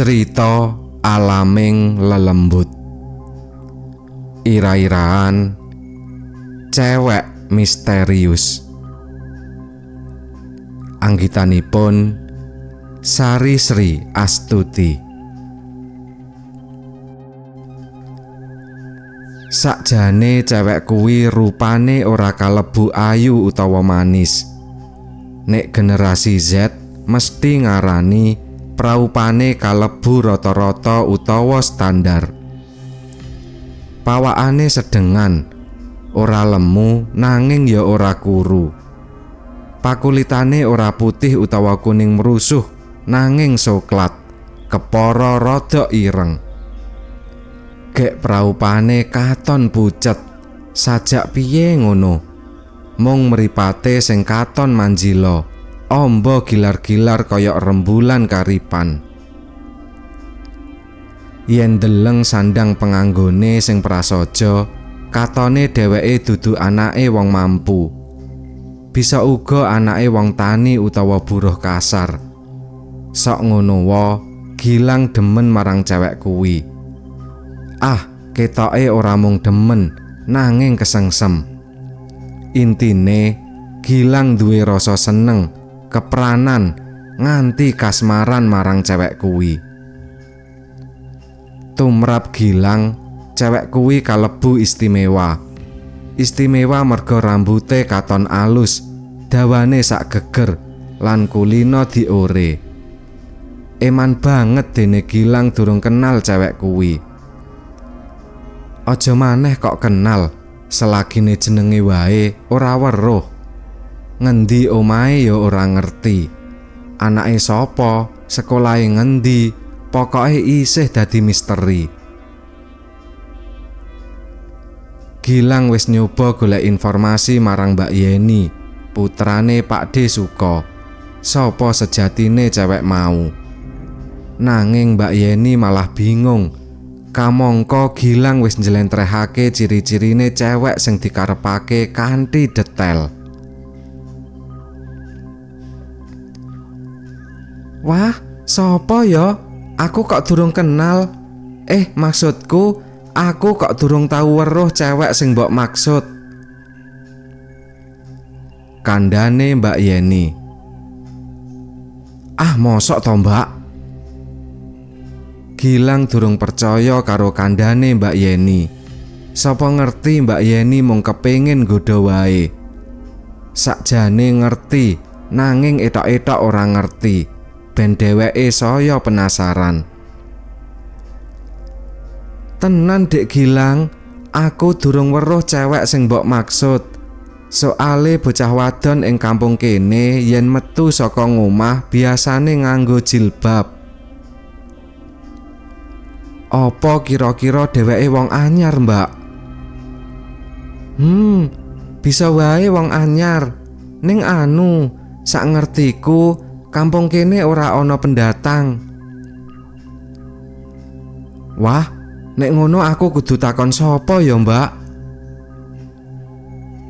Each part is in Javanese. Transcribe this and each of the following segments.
Crita alaming lelembut. Ira-iraan cewek misterius. Anggitanipun Sari Sri Astuti. Sakjane cewek kuwi rupane ora kalebu ayu utawa manis. Nek generasi Z mesti ngarani praupane kalebu rata-rata utawa standar. Pawakane sedengan, ora lemu nanging ya ora kuru. Pakulitane ora putih utawa kuning merusuh nanging soklat, kepara rada ireng. Gek praupane katon pucet, sajak piye ngono. Mung mripate sing katon manjila, amba gilar-gilar kaya rembulan karipan. Yen deleng sandang penganggone sing prasaja, katone dheweke dudu anake wong mampu. Bisa uga anake wong tani utawa buruh kasar. Sok ngono wa, Gilang demen marang cewek kuwi. Ah, ketoke ora mung demen, nanging kesengsem. Intine, Gilang duwe rasa seneng, kepranan, nganti kasmaran marang cewek kuwi. Tumrap Gilang, cewek kuwi kalebu istimewa. Istimewa merga rambute katon alus, dawane sak geger, lan kulino diore. Eman banget dene Gilang durung kenal cewek kuwi. Aja maneh kok kenal, selagine jenenge wae ora weruh. Ngendi omahe ya ora ngerti. Anake sapa, sekolahe ngendi, pokoke isih dadi misteri. Gilang wis nyoba golek informasi marang Mbak Yeni, putrane Pak D Suko. Sapa sejatine cewek mau? Nanging Mbak Yeni malah bingung. Kamangka Gilang wis njlentrehake ciri-cirine cewek sing dikarepake kanthi detail. Wah, sapa ya? Aku kok durung kenal. Maksudku, aku kok durung tau weruh cewek sing mbok maksud. Kandhane Mbak Yeni. Ah, mosok to, Mbak? Gilang durung percaya karo kandhane Mbak Yeni. Sapa ngerti Mbak Yeni mung kepengin nggodha wae. Sakjane ngerti, nanging etok-etok ora ngerti. Ben dheweke saya penasaran. Tenan Dek Gilang, aku durung weruh cewek sing mbok maksud. Soale bocah wadon ing kampung kene yen metu saka ngomah biasane nganggo jilbab. Apa kira-kira dheweke wong anyar, Mbak? Bisa wae wong anyar. Ning anu, sak ngertiku kampung kene ora ana pendatang. Wah, nek ngono aku kudu takon sapa ya, Mbak?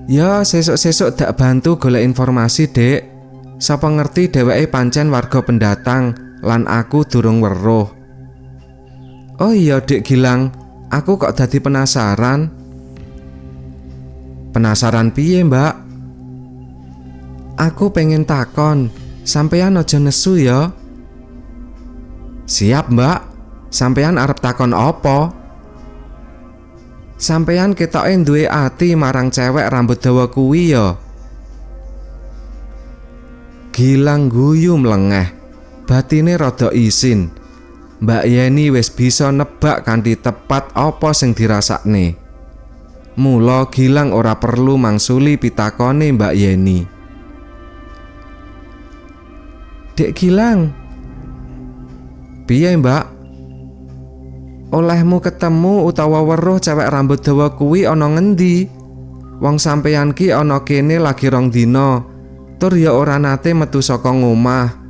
Ya, sesuk-sesuk dak bantu golek informasi, Dek. Sapa ngerti dheweke pancen warga pendatang lan aku durung weruh. Oh iya, Dek Gilang, aku kok dadi penasaran. Penasaran piye, Mbak? Aku pengen takon, sampeyan aja nesu ya. Siap, Mbak. Sampeyan arep takon apa? Sampeyan ketoke duwe ati marang cewek rambut dawa kuwi ya. Gilang guyu mlengeh, batine rada isin. Mbak Yeni wis bisa nebak kanthi tepat apa sing dirasakne. Mula Gilang ora perlu mangsuli pitakone Mbak Yeni. Dek Gilang, piye Mbak? Olehmu ketemu utawa weruh cewek rambut dawa kuwi ana ngendi? Wong sampeyan ki ana kene lagi rong dina, tur ya ora nate metu saka ngomah.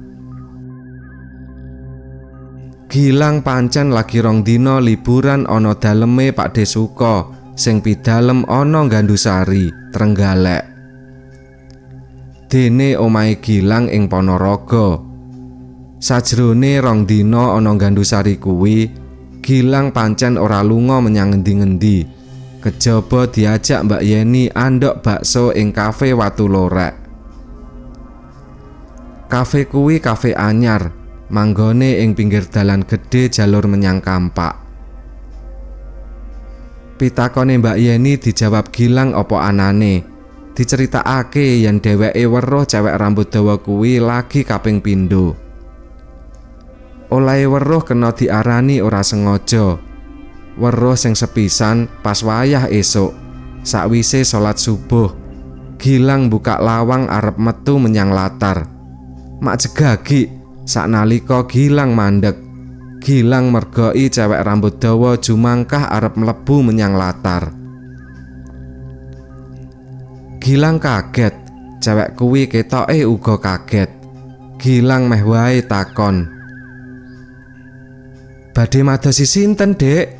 Gilang pancen lagi rong dina liburan ana daleme Pak D Suko sing pidalem ana Gandusari, Trenggalek. Dene omahe Gilang ing Ponorogo. Sajrone rong dina ana Gandusari kuwi, Gilang pancen ora lunga menyang ngendi-ngendi. Kejaba diajak Mbak Yeni andhok bakso ing kafe Watu Lorek. Kafe kuwi kafe anyar, manggone ing pinggir dalan gedhe jalur menyang Kampak. Pitakone Mbak Yeni dijawab Gilang apa anane. Diceritakake yen dheweke weruh cewek rambut dawa kuwi lagi kaping pindho. Olahe weruh kena diarani ora sengaja. Weruh sing sepisan pas wayah esuk, sakwise salat subuh. Gilang buka lawang arep metu menyang latar. Mak jegagik saknalika Gilang mandek. Gilang mergoki cewek rambut dawa jumangkah arep mlebu menyang latar. Gilang kaget, cewek kuwi ketoke uga kaget. Gilang meh wae takon. Badhe madosi sinten, Dek?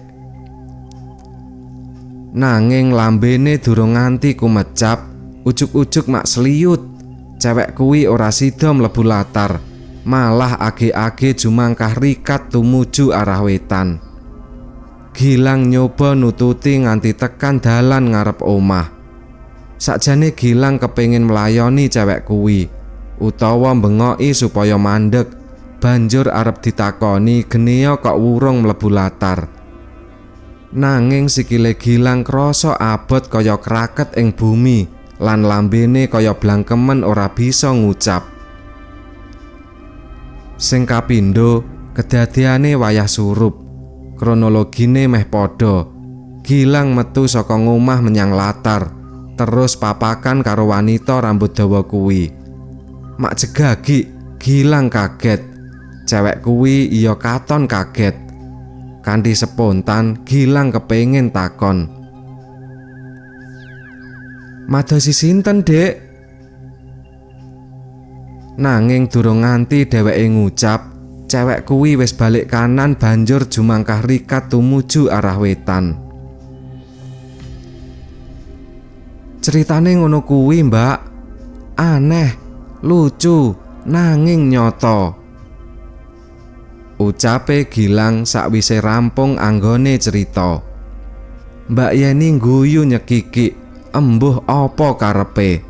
Nanging lambene durung nganti kumecap, ujug-ujug mak sliyut. Cewek kuwi ora sida mlebu latar, malah age-age jumangkah rikat tumuju arah wetan. Gilang nyoba nututi nganti tekan dalan ngarep omah. Sakjane Gilang kepengin melayoni cewek kuwi, utawa bengoki supaya mandek. Banjur arep ditakoni genia kok wurung mlebu latar. Nanging sikile Gilang krasa abot kaya kraket ing bumi lan lambene kaya blangkemen ora bisa ngucap. Sing kapindho kedadeane wayah surup. Kronologine meh padha. Gilang metu saka ngomah menyang latar, terus papakan karo wanita rambut dawa kuwi. Mak jegagik, Gilang kaget. Cewek kuwi iya katon kaget. Kanthi spontan Gilang kepengin takon. Madosi sinten, Dek? Nanging durung nganti dheweke ngucap, cewek kuwi wis balik kanan banjur jumangkah rikat tumuju arah wetan. Ceritane ngono kuwi, Mbak. Aneh, lucu, nanging nyata. Ucape Gilang sakwise rampung anggone cerita. Mbak Yeni guyu nyekikik, embuh apa karepe.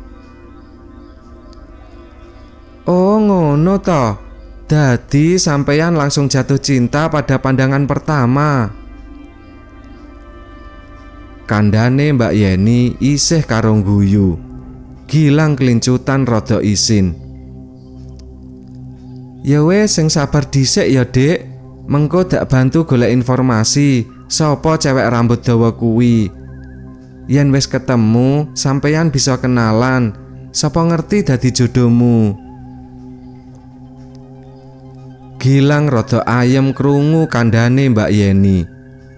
Oh ngono to. Dadi sampeyan langsung jatuh cinta pada pandangan pertama. Kandhane Mbak Yeni isih karo guyu. Gilang kelincutan rada isin. Ya wis sing sabar dhisik ya, Dik. Mengko dak bantu golek informasi sapa cewek rambut dawa kuwi. Yen wis ketemu, sampeyan bisa kenalan. Sapa ngerti dadi jodohmu. Gilang rada ayem krungu kandhane Mbak Yeni.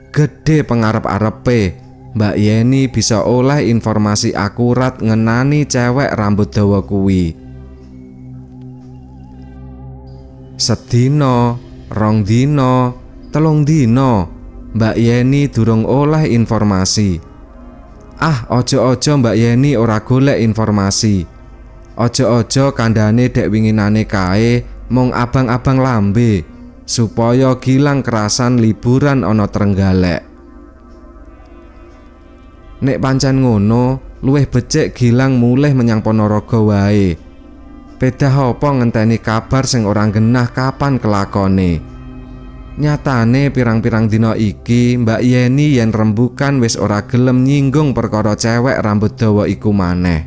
Gedhe pengarep-arepe Mbak Yeni bisa oleh informasi akurat ngenani cewek rambut dawa kuwi. Sedina, rong dina, telung dina, Mbak Yeni durung oleh informasi. Ah, ojo-ojo Mbak Yeni ora golek informasi. Ojo-ojo kandhane dek winginane kae mung abang-abang lambe supaya Gilang kerasan liburan ana Trenggalek. Nek pancen ngono, luwih becik Gilang mulih menyang Ponorogo wae. Pedah apa ngenteni kabar sing ora genah kapan kelakone. Nyatane pirang-pirang dina iki Mbak Yeni yen rembukan wis ora gelem nyinggung perkara cewek rambut dawa iku maneh.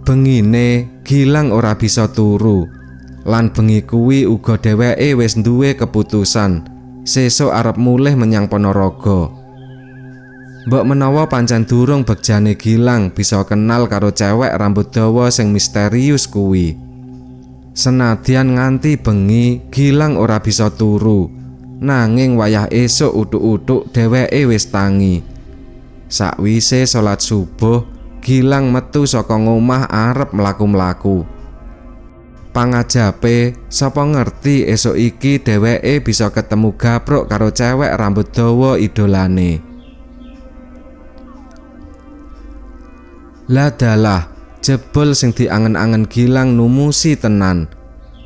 Bengine Gilang ora bisa turu. Lan bengi kuwi uga dheweke wis duwe keputusan sesuk arep mulih menyang Ponorogo. Mbok menawa pancen durung begjane Gilang bisa kenal karo cewek rambut dawa sing misterius kuwi. Senadyan nganti bengi Gilang ora bisa turu. Nanging wayah esuk utuk-utuk dheweke wis tangi. Sakwise salat subuh, Gilang metu saka ngomah arep mlaku-mlaku. Pangajape, sapa ngerti esuk iki dheweke bisa ketemu gapruk karo cewek rambut dawa idolane. Lah dalah, Jebul sing diangen-angen Gilang numusi tenan.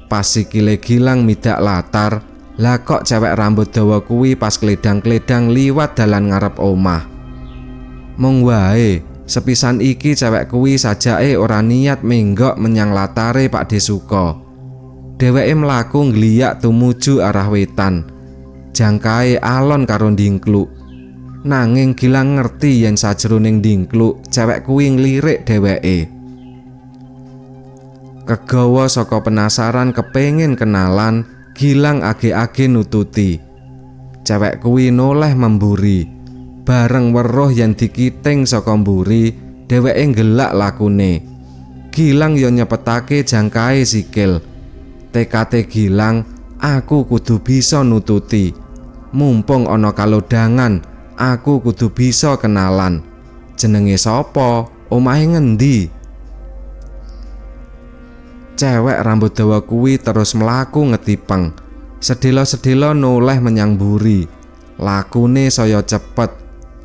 Pas sikile Gilang midak latar, lah kok cewek rambut dawa kuwi pas kledang-kledang liwat dalan ngarep omah. Mung wae, sepisan iki cewek kuwi sajake ora niat menggok menyang latare Pakde Suko. Dheweke mlaku ngliyak tumuju arah wetan. Jangkae alon karo ndingkluk. Nanging Gilang ngerti yen sajroning ndingkluk cewek kuwi nglirik dheweke. Kegawa saka penasaran kepengin kenalan, Gilang age-age nututi. Cewek kuwi noleh memburi. Bareng weruh yen dikiting saka mburi, dheweke nggelak lakune. Gilang yo nyepetake jangkae sikil. Tekate Gilang, aku kudu bisa nututi. Mumpung ana kalodangan, aku kudu bisa kenalan. Jenenge sapa? Omahe ngendi? Cewek rambut dawa kuwi terus mlaku ngetipeng. Sedelo-sedelo noleh menyang mburi. Lakune saya cepet.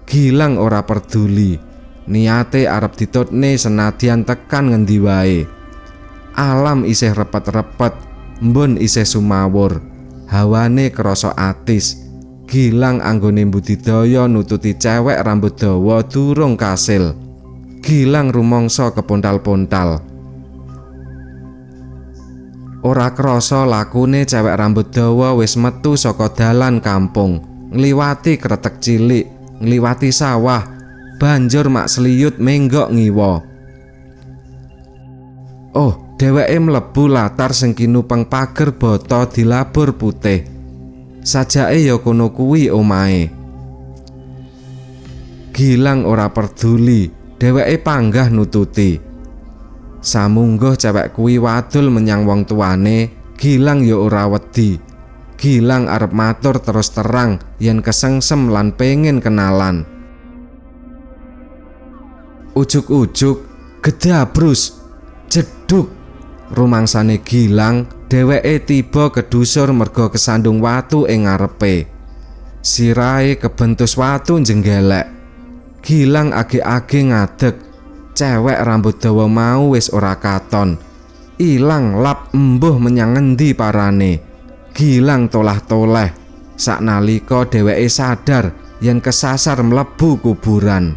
Gilang ora peduli. Niate arep ditutne senadyan tekan ngendi wae. Alam isih repet-repet, embun isih sumawur. Hawane krasa atis. Gilang anggone mbudidaya nututi cewek rambut dawa durung kasil. Gilang rumangsa kepontal-pontal. Ora krasa lakune cewek rambut dawa wis metu saka dalan kampung, ngliwati kretek cilik, ngliwati sawah, banjur mak sliyut menggok ngiwa. Oh, dheweke mlebu latar sing kinupeng pager bata dilabur putih. Sajake ya kono kuwi omahe. Gilang ora peduli, dheweke panggah nututi. Samungguh cewek kuwi wadul menyang wong tuane, Gilang ya ora wedi. Gilang arep matur terus terang yen kesengsem lan pengen kenalan. Ujug-ujug gedabrus, jeduk. Rumangsane Gilang, dheweke tiba kedusur merga kesandung watu ing ngarepe. Sirahe kebentus watu njenggelek. Gilang age-age ngadeg. Cewek rambut dawa mau wis ora katon. Ilang lap embuh menyang ngendi parane. Gilang tolah-toleh saknalika dheweke sadar yen kesasar mlebu kuburan.